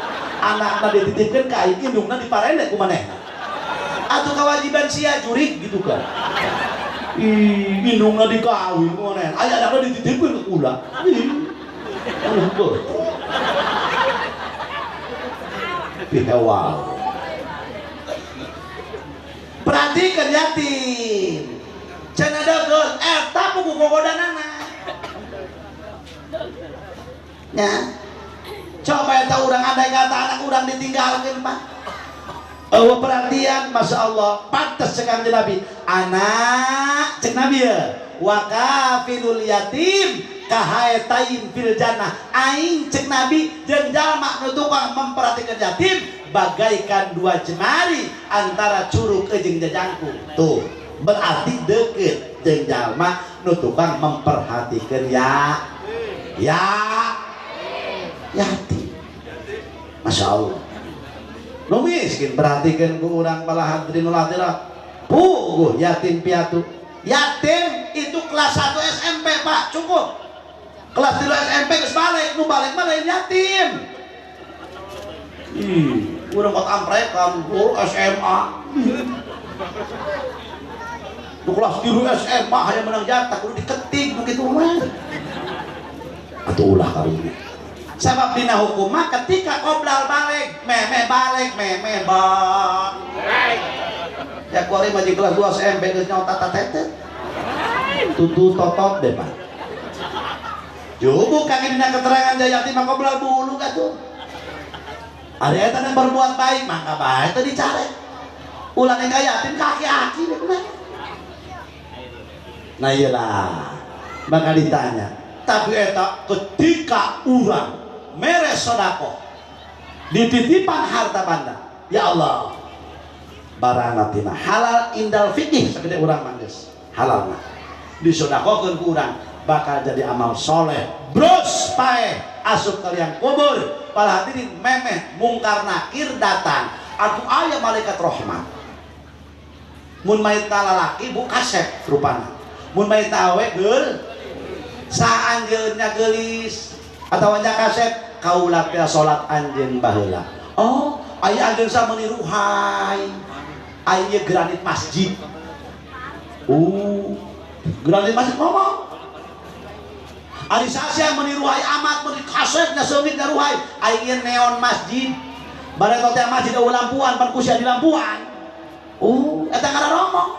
Anakna dititipkeun ka aing indungna diparende ku manehna. Atuh kewajiban sia jurig gitu kan. Ih, indungna dikawin ku manehna. Aya anakna dititipkeun ka kula. Ih. Aduh, betul. Pihewal. Perhatikan yatim. Cenah deukeut eta pugu gogodanana. Nya. Coba eta urang andai kata anak urang ditinggalkeun, Pak. Eueuh perhatian, Masya Allah, pantes cek Kanjeng Nabi. Anak cek Nabi ya. Wa kafilul yatim kahaetain fil jannah. Aing cek Nabi jeung jalma nu tukang memperhatikan yatim bagaikan dua jemari antara curug jeung jajangkung. Tuh, berarti deket jeung jalma nu tukang memperhatikan ya ya yatim. Masya Allah. Nu miskin perhatikan ku urang bala hadirin hadirat. Puguh yatim piatu. Yatim itu kelas 1 SMP, Pak, cukup. Kelas 3 SMP geus balik, nu balik mah lain yatim. Ih, urang kok amprekan guru SMA. Nu kelas 3 SMA hayang menang jatah kudu diketik nu kitu mah. Atuh ulah karunya. Sabab dina hukum mah ketika qoblal balik, memeh balik, memeh balik. Ya kuari mah kelas 2 SMP geus nyaho tata tetet. Tutu totot deh, Pak. Jubu kang dina keterangan yatim mah qoblal bulu atuh. Ari eta nu berbuat baik maka bae teu dicare. Ulah ka yatim ka aki-aki we kumaha. Nah iyalah. Maka ditanya, tapi eta ketika urang mere sedekah Dititipan harta banda. Ya Allah. Barang tina halal indal fikih sagede urang mah geus. Halal mah. Disodakohkeun ku urang bakal jadi amal soleh. Bros paeh asup ka liang kubur. Para hadirin memeh mungkar nakir datang. Atuh aya malaikat rahmat. Mun mayit lalaki bu kasep rupana. Mun mayit awe geul saha anjeunna geulis atawa nya kasep kaula teh salat anjeun baheula. Oh, aya anjeun sa meuni ruhai. Aya granit masjid. Granit masjid ngomong. Ari saha meuni ruhai amat meuni kasep nya seungit nya ruhai. Aya neon masjid. Bareto teh masjid eueuh lampuan pan ku sia di lampuan. Eta ngaran ngomong.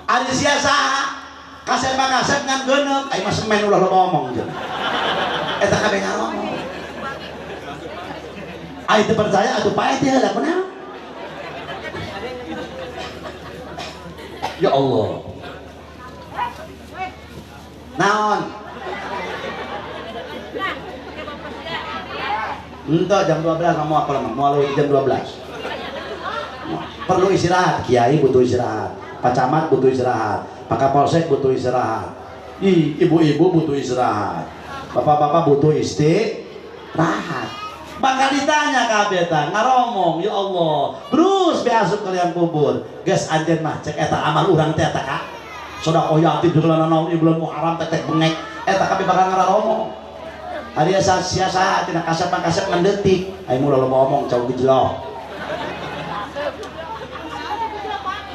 Ari sia saha? Kasep mah kasep ngan geuneuk, ai mah semen ulah loba omong jeung. Eta kabeh ngaromong. Ai teu percaya atuh paeh teh heula kunaon? Ya Allah. Naon? Entah jam 12 mau apa lama? Mau jam 12. Perlu istirahat, kiai butuh istirahat, Pak Camat butuh istirahat, Pak Kapolsek butuh istirahat, ibu-ibu butuh istirahat, bapak-bapak butuh istirahat. Bakal ditanya kabeh tah ngaromong, ya Allah, terus be asup ka liang kubur. Geus anjeun mah cek eta amal urang teh eta ka. Sedekah yatim bulan naon bulan Muharram tek bengek, eta kabeh bakal ngaromong. Ari asa sia-sia tina kasep-kasep ngan detik, aya mun loba omong cau gejlok.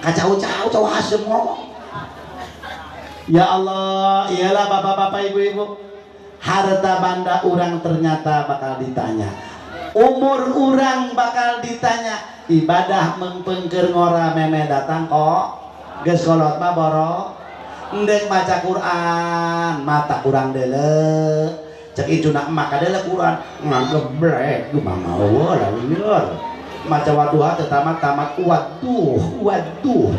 Kacau-cau cau hasem ngomong. Ya Allah, iyalah bapak-bapak ibu-ibu. Harta banda urang ternyata bakal ditanya. Umur urang bakal ditanya. Ibadah mengpengker ngora meme datang kok. Geus kolot mah boro. Endek maca Quran, mata kurang deuleu. Cek icuna emak kadele Quran, ngagebrek duh mama eueuh lah lieur. Maca waduha teh tamat-tamat waduh, waduh.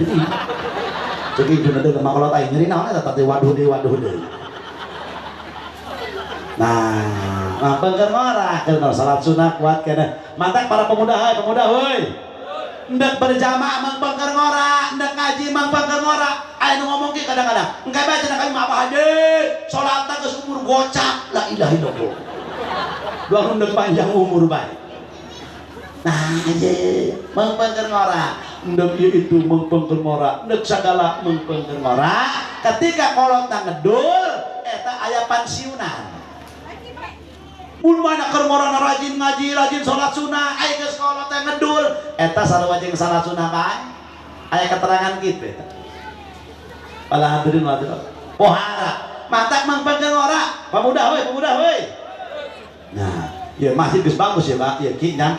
Cek icuna deuleu mah kolot aing nyeri naon eta teh waduh deui waduh deui. Nah, pengker ngora keur salat sunah kuat keneh. Mantak para pemuda hai, pemuda heuy. Endek berjamaah mang pengker ngora, endek ngaji mang pengker ngora. Aya nu ngomong ki kadang-kadang, engke bae cenah kami mah apa haji, salatna geus umur gocap, la ilaha illallah. Dua endek panjang umur bae. Nah, ye, mang pengker ngora, endek ieu itu mang pengker ngora, endek sagala mang pengker ngora. Ketika kolotna ngedul, eta aya pansiunan. Mun mana keur ngorana rajin ngaji, rajin salat sunah, aya geus kolot teh ngedul, eta sarua jeung salat sunah bae. Aya keterangan kitu eta. Para hadirin hadirat. Pohara, mantak mangpengkeun ngora, pemuda heuy, pemuda heuy. Nah, ieu masjid geus bagus ya, Pak. Ieu ki nya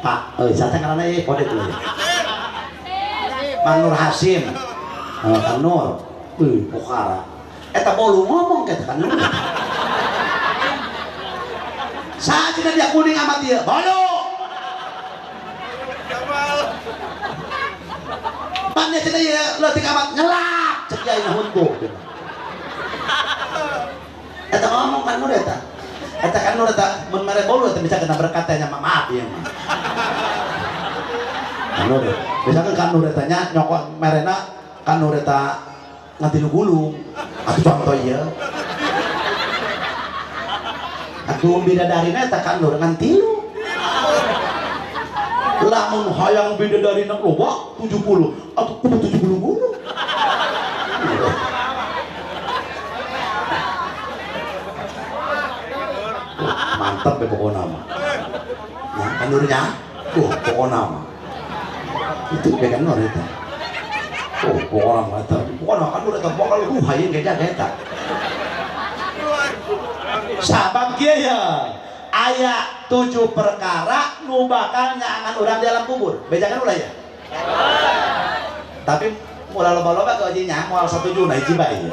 Pak, euy saha teh ngaranna ieu kode tuh. Mang Nur Hasim. Oh, Kang Nur. Euy, pohara. Eta bolu ngomong ke Kang Nur. Saat dia kuning amat dia, bolu. Pannya cina ya, leutik amat ngelak, cek kiai huntu. Eta ngomong kan Nur eta. Eta kan Nur eta mun mere bolu eta bisa kena berkat teh nya maaf ieu mah. Kan Nur. Misalkan kan Nur eta nya nyokot merena kan Nur eta ngatilu gulung. Atuh contoh ieu. Atuh bidadarina eta kan Nur ngan tilu. Lamun hayang bidadarina loba 70, atuh kudu 70 gulung. Mantap ya pokoknya mah. Ya kan Nurnya, pokoknya mah. Itu kan Nur eta. Oh, pokoknya mah eta. Pokoknya kan Nur eta bakal ruhayeun geja eta. Sabab kieu ya, aya 7 perkara nu bakal nyaangan urang di alam kubur. Bejakan ulah ya? Tapi ulah loba-loba ke ojinya moal satuju nah hiji bae.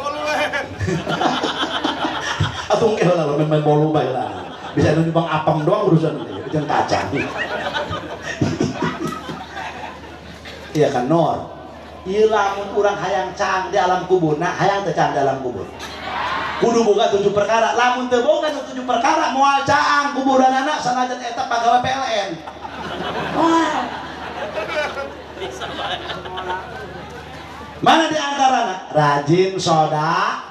Atuh engke heula main bolu bae lah. Bisa nu nyumbang apem doang urusan ieu, jeung kacang. Iya kan Nur. Ieu lamun urang hayang caang di alam kubur, nah hayang teh caang di alam kubur. Kudu boga 7 perkara. Lamun teu boga 7 perkara moal caang kuburanana sanajan eta pagawe PLN. Moal. Mana di antarana? Rajin soda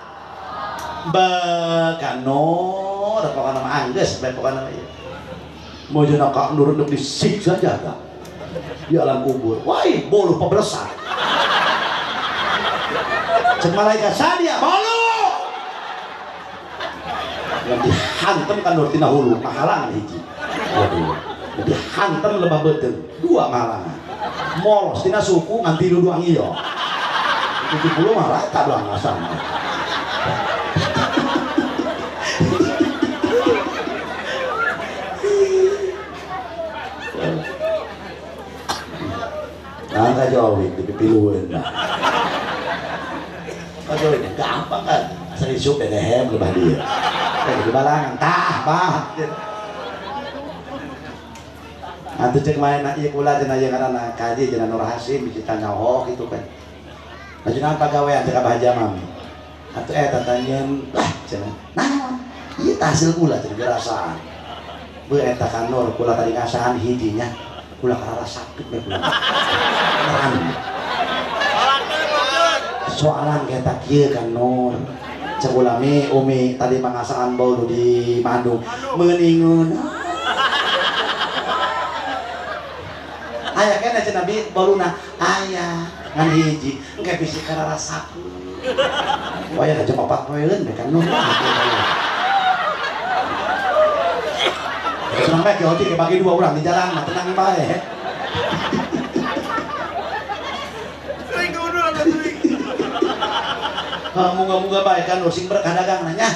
bekanor pokona mah anggeus bae pokona ieu. Mojona ka nur deuk disiksa jaga di alam kubur. Wah, bolu pebelesar. Cek malaikat sadia bolu. Yang dihantem kan nur tina hulu mahalangan hiji. Waduh. Dihantem lebah beuteung 2 mahalangan. Molos tina suku ngan 3 doang ieu. 70 mah rata doang asam. Nah, kajawin dipipilueun lah. Kajawin gampang kan. Asal isup dehem lebah dia. Kayak di balangan tah bah. Atuh cek main ieu kula cenah ieu ngaranna kaji cenah Nur Hasim bisi tanyaho kitu kan. Laju pagawean cek Abah Haji Mami. Atuh eta tanyeun lah cenah. Naon? Ieu tah hasil kula cenah dirasaan. Beuh eta kan Nur kula tadi ngasaan hijinya. Kula karara sakit we kula. Beneran. Soalan eta kieu kan Nur. Cek kula mi umi tadi mangasaan bau di Bandung. Meuningeun. Aya kene cenah bi boluna aya ngan hiji engke bisi karara sapu. Waya ka jam 4 poeun bae kan Nur. Tenang bae ki bagi 2 urang di jalan mah tenang bae. Sering kudu atuh sering. Moga-moga bae kan Nur sing berkah dagang nya.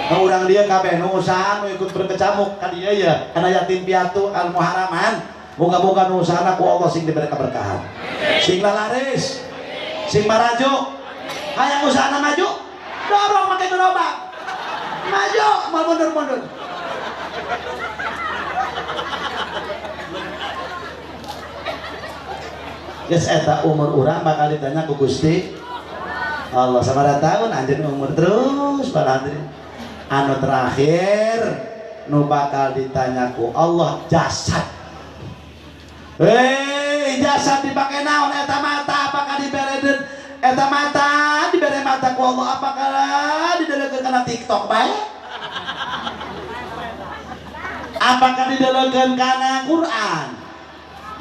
Nu urang dieu kabeh nu usaha nu ikut berkecamuk ka dieu ya kana yatim piatu al muharaman. Moga-moga nu usahana ku Allah sing diberi keberkahan. Sing lalaris, sing maraju. Hayang usahana maju, dorong make gerobak. Maju, mau mundur-mundur. Geus eta umur urang bakal ditanya ku Gusti Allah sabaraha tahun anjeun umur terus para hadirin. Anu terakhir nu bakal ditanya ku Allah jasad. Hei, jasad dipakai naon eta mata apakah dibere eta mata dibere mata ku Allah apakah didelekeun kana TikTok bae? Apakah didelekeun kana Quran?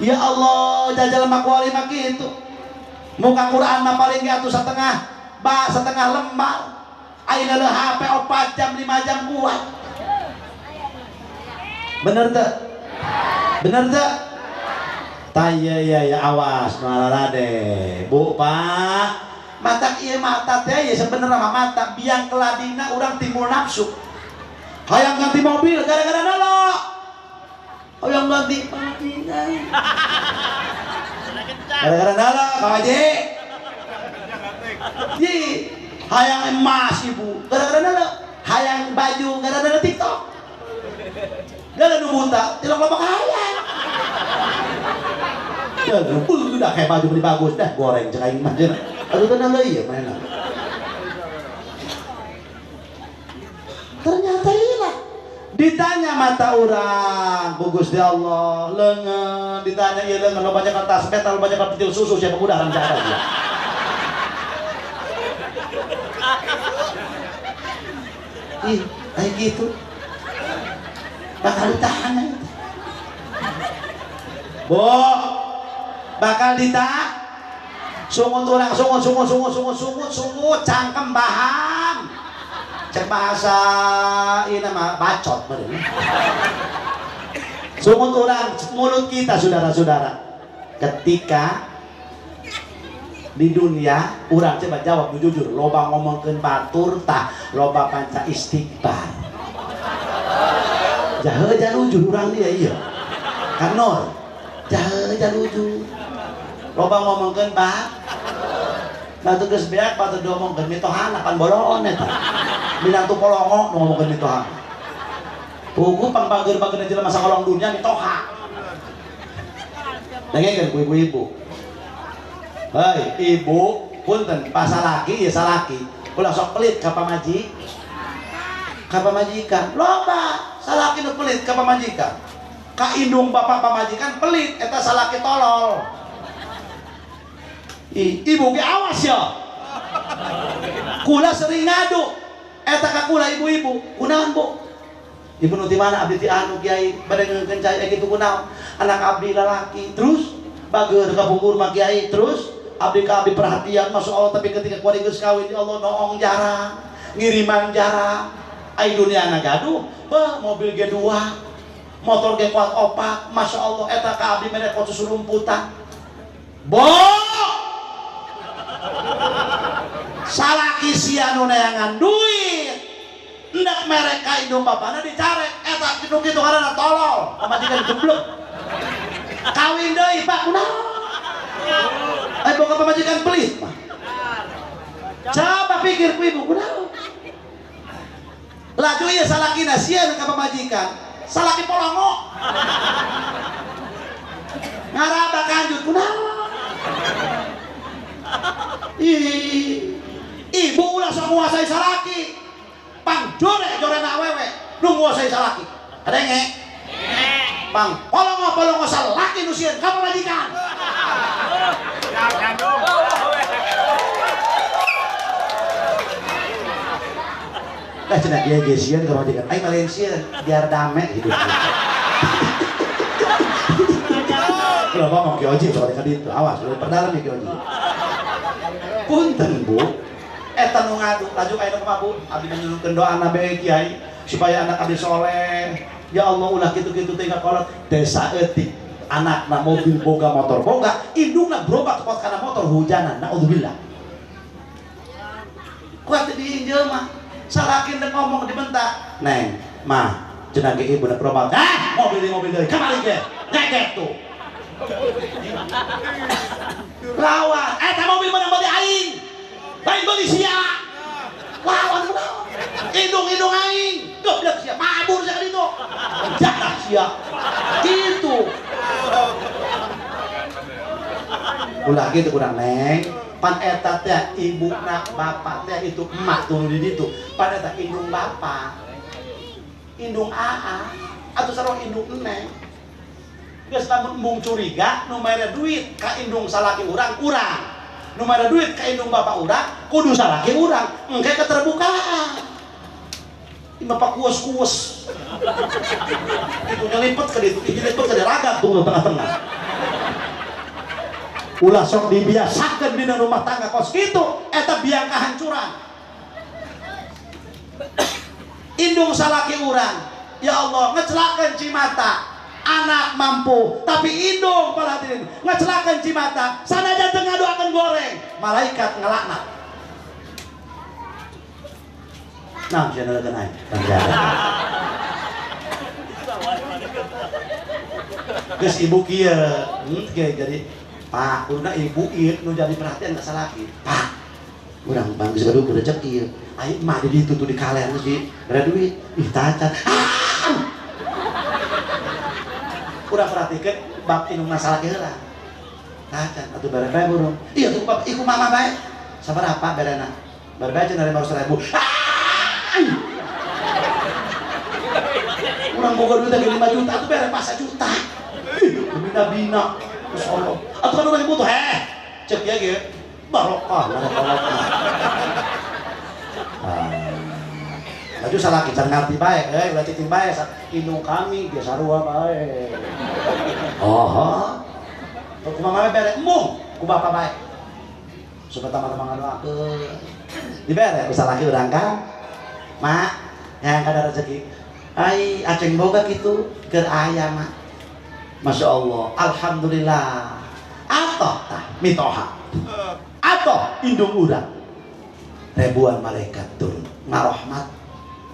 Ya Allah, jajal mah kuali mah kitu. Muka Quran mah paling ge atuh setengah ba setengah lembar. Ayeuna leuh HP 4 jam 5 jam kuat. Bener teu? Bener teu? Taya ya ya awas malarade bu pak mata iya mata teh ya sebenarnya mata biang keladina orang timbul nafsu hayang ganti mobil gara-gara nalo hayang ganti gara-gara nalo Pak Haji ji hayang emas ibu gara-gara nalo hayang baju gara-gara TikTok gara nu buta tilok loba hayang. Ya, udah kayak baju beli bagus dah goreng cek aing mah cenah. Aduh tenang deui ya mainan. Ternyata ilah ditanya mata urang ku Gusti Allah leungeun ditanya ieu leungeun lo banyak kertas metal banyak pentil susu siapa udah rencana dia. Ih, kayak gitu. Bakal ditahan itu. Bo, bakal ditahan. Sungut orang, sungut, sungut, sungut, sungut, sungut, sungut, cangkem baham. Cek bahasa ini nama bacot bener. Sungut orang, mulut kita saudara-saudara. Ketika di dunia, orang coba jawab jujur, loba ngomongkeun batur tah, loba panca istighfar. Jahe jalujur urang dia iya. Kanor. Jahe jalujur. Loba ngomongkeun bab. Batu geus beak batu diomongkeun mitohana pan bolon eta. Minantu polongo nu ngomongkeun mitohana. Pugu pangbager-bagerna jelema sakolong dunia mitoha. Dengekeun ku ibu-ibu. Hei, ibu, punten, pasalaki ya salaki. Ulah sok pelit ka pamajikan. Ka pamajikan. Loba salaki nu pelit ka pamajikan. Ka indung bapak pamajikan pelit eta salaki tolol. Ibu ge awas ya. Kula sering ngadu eta ka kula ibu-ibu. Kunaon Bu? Ibu nu ti mana abdi ti anu kiai bade ngeungkeun cai kitu kunaon? Anak abdi lalaki terus bageur ka pungkur mah kiai terus abdi ka abdi perhatian masya Allah tapi ketika kuari geus kawin ya Allah noong jarang ngiriman jarang ai dunia gaduh beuh mobil ge 2 motor ge kuat 4 masya Allah eta ka abdi mere kos surumputan bo salaki sia nu neangan duit hendak mere ka indung bapana dicarek eta nu kitu karena tolol pamajikan geblek kawin deui Pak kunaon. Ayo boga pamajikan pelit mah. Coba pikir ku ibu kunaon. Laju ieu salakina sieun ka pamajikan. Salaki polongo. Ngaraba kanjut kunaon. Ih, ibu ulah sok nguasai salaki. Pang jore-jorena awewe nu nguasai salaki. Kadenge? Pang polongo-polongo salaki nu sieun ka pamajikan. Lah cenah kiai ge sieun ka pamajikan. Aing mah sieun biar damai gitu. Kalau ngomong Ki Oji sok ka ditu, awas udah perdalam ya Ki Oji. Punten Bu. Eta nu ngadu laju aya nu kumaha Bu? Abdi nyuhunkeun doana bae kiai supaya anak abdi soleh. Ya Allah ulah kitu-kitu teh kolot desa eutik. Anakna mobil boga motor boga indungna berobak kuat kana motor hujanan naudzubillah kuat di injil mah salaki ndek ngomong dibentak neng mah cenah ge ibu berobat ah mobil deui kamari ge nyekek tuh lawan eta mobil menang beli aing lain beli sia lawan indung-indung aing goblok sia mabur sia ditu jadah sia gitu. Ulah gitu kurang neng pan eta teh ibu nak bapak teh itu emak tuh di ditu pan eta indung bapak indung aa atau sarua indung neng geus lamun embung curiga nu mere duit ka indung salaki urang kurang nu mere duit ka indung bapak urang kudu salaki urang engke keterbukaan bapak kues-kues itu nyelipet ke ditu nyelipet ke ragap tuh tengah-tengah ulah sok dibiasakan dina rumah tangga kos kitu eta biang kehancuran indung salaki urang ya Allah ngecelakeun cimata anak mampu tapi indung para hadirin ngecelakeun cimata sanajan teu ngadoakeun goreng malaikat ngelaknat. Nah, sia naleukeun aing. Geus ibu kieu, kieu jadi Pak, kuduna ibu ieu nu jadi perhatian ka salaki. Pak, urang bang geus gaduh rezeki ieu. Aing mah di ditu tuh di kalen geus di bere duit. Ih tacan. Ah! Urang perhatikeun bab indungna salaki heula. Tacan atuh bere bae burung. Iya tuh bab iku mama bae. Sabaraha berena? Bere bae cenah 500.000. Ah! Urang boga duit lagi 5 juta atuh bere pas 1 juta. Ih, bina-bina. Allah. Atuh kan urang butuh heh. Cek ya ge. Barokah, barokah. Laju salaki can ngarti bae, euy ulah cicing bae indung kami ge sarua bae. Oh. Ku mama bere embung, ku bapa bae. Supaya tama-tama ngadoakeun. Dibere ku salaki urang kan. Mak, yang kada rezeki. Ai aceng boga kitu keur aya mak. Masya Allah, alhamdulillah. Atoh tah mitoha. Atoh indung urang. Ribuan malaikat turun ngarohmat,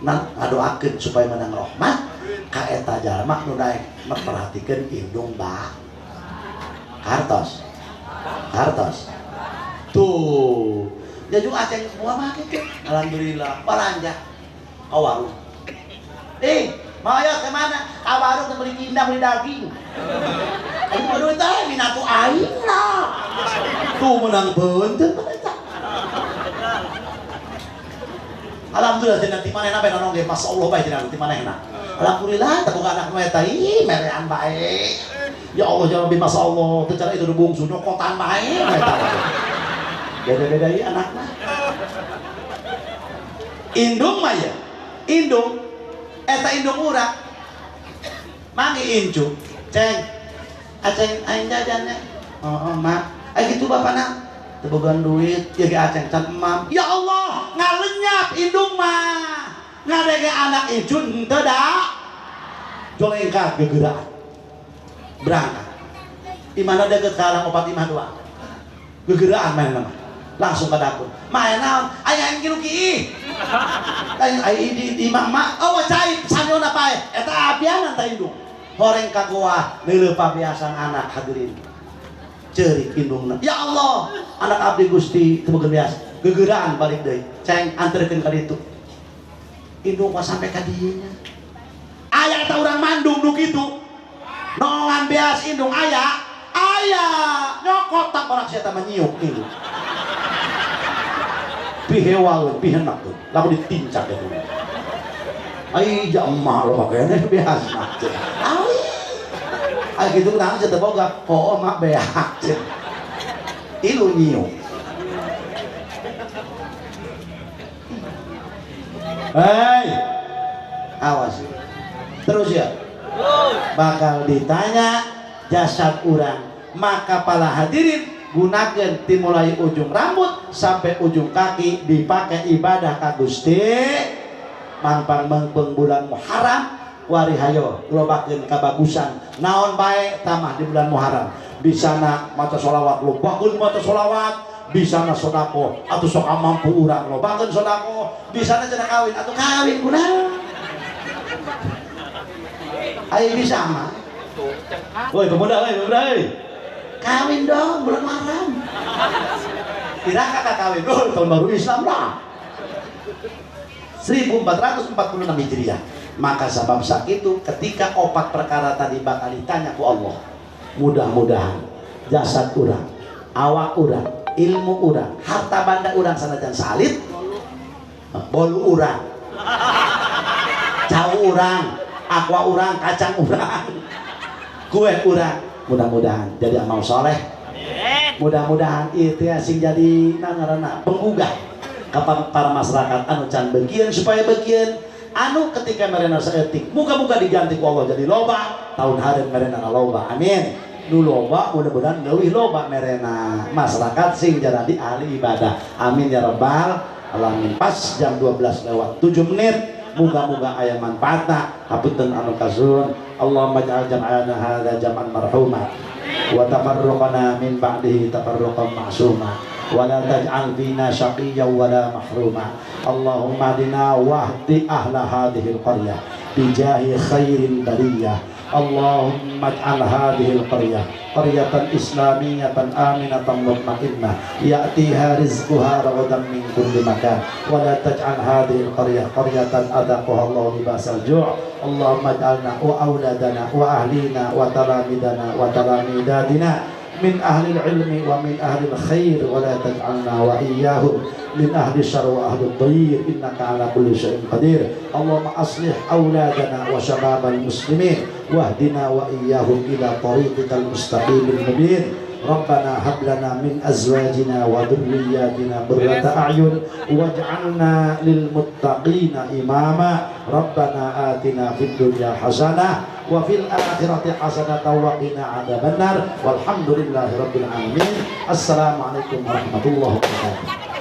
ngadoakeun supaya menang rahmat ka eta jalma nu daek memperhatikeun indung ba. Kartos. Kartos. Tuh. Jaju aceng semua mah kitu. Alhamdulillah, balanja ka warung. Mau ya kemana? Ka warung teh beli kindang, beli daging. Aing mah duit teh minatu aing lah. Tuh menang beunteun eta. Alhamdulillah cenah ti manehna bae nonong ge masyaallah bae cenah ti manehna. Alhamdulillah teu boga anak nu eta ih merean bae. Ya Allah ya Rabbi masyaallah teu cara itu nu bungsu nyokotan bae eta. Beda-beda ieu anakna. Indung mah ya. Indung eta indung urang. Mangi incu. Ceng. Aceng aing jajannya. Oh, mak. Ai kitu bapana. Teu bogaan duit, ieu ge aceng can emam. Ya Allah, ngalenyap indung mah. Ngadege anak incu henteu da. Jolengkat gegeraan. Berangkat. Imana deukeut ka arang opat imah dua. Gegeraan main mah. Langsung ke dapur. Main naon? Aya aing kieu kieu. Aing ai di imah mak, oh cai sanyona pae. Eta apianan ta indung. Horeng ka goa neuleuh pabiasan anak hadirin. Ceurik indungna. Ya Allah, anak abdi Gusti teu boga biasa. Gegeraan balik deui. Ceng anterkeun ka ditu. Indung mah sampai ka dieu nya. Aya eta urang Mandung nu kitu. Nongan beas indung aya, aya nyokot tak korak sia eta mah nyiuk indung. Pihewal pihenak tuh, lamun ditincak itu. Ai ja emak lo makanya beas mah. Ai. Ai kitu naon sia teu boga, hooh mak beak. Ilu nyiuk. Hei. Awas. Terus ya. Bakal ditanya jasad urang. Maka para hadirin gunakan dimulai ujung rambut sampai ujung kaki dipakai ibadah ka Gusti. Mangpang mengpeng bulan Muharram wari hayo lobakeun kabagusan naon bae tamah di bulan Muharram. Bisana maca sholawat lobakeun maca sholawat, bisana sedekah atuh sok mampu urang lobakeun sedekah, bisana cenah kawin atuh kawin kunaon. Ayo bisa mah. Woi pemuda, woi pemuda, woi. Kawin dong bulan Muharram. Kira kakak kawin, oh, tahun baru Islam lah. 1446 Hijriah. Maka sebab sakitu ketika opat perkara tadi bakal ditanya ku Allah. Mudah-mudahan jasad urang, awak urang, ilmu urang, harta banda urang sanajan salit, bolu urang, cau urang, aqua urang, kacang urang, kue urang. Mudah-mudahan jadi amal soleh. Mudah-mudahan itu sing jadi nangarana penggugah ke para masyarakat anu can bagian supaya bagian anu ketika merena saeutik muga-muga diganti ku Allah jadi loba tahun hari merena loba, amin. Nu loba mudah-mudahan leuwih loba merena masyarakat sing jadi ahli ibadah, amin ya rabbal alamin. Pas jam 12:07, muga-muga aya manfaatna. Hapunten anu kasun. Allahumma ij'al jam'ana hadza jam'an marhuma wa tafarruqana min ba'dihi tafarruqan ma'suma wa la taj'al fina syaqiyyan wa la mahruma. Allahumma hdina wahdi ahla hadhil qaryah bijahi khairil bariyah. Allahumma ij'al hadhil qaryah qaryatan islamiyatan aminatan mutmainnah ya'tiha rizquha ragadan min kulli makan wa la taj'al hadhil qaryah qaryatan adaqaha Allahu libasal ju'. Allahumma ij'alna wa auladana wa ahlina wa talamidana wa talamidatina min ahli ilmi wa min ahli khair wa la taj'alna wa iyyahum min ahli syarr wa ahli dhayr innaka ala kulli syai'in qadir. Allahumma aslih auladana wa syababal muslimin wahdina wa iyyahum ila tariqikal mustaqimil mubin. Rabbana hab lana min azwajina wa dhurriyyatina qurrata a'yun waj'alna lil muttaqina imama. Rabbana atina fid dunya hasanah wa fil akhirati hasanah wa qina adzabannar. Walhamdulillahi rabbil alamin. Assalamualaikum warahmatullahi wabarakatuh.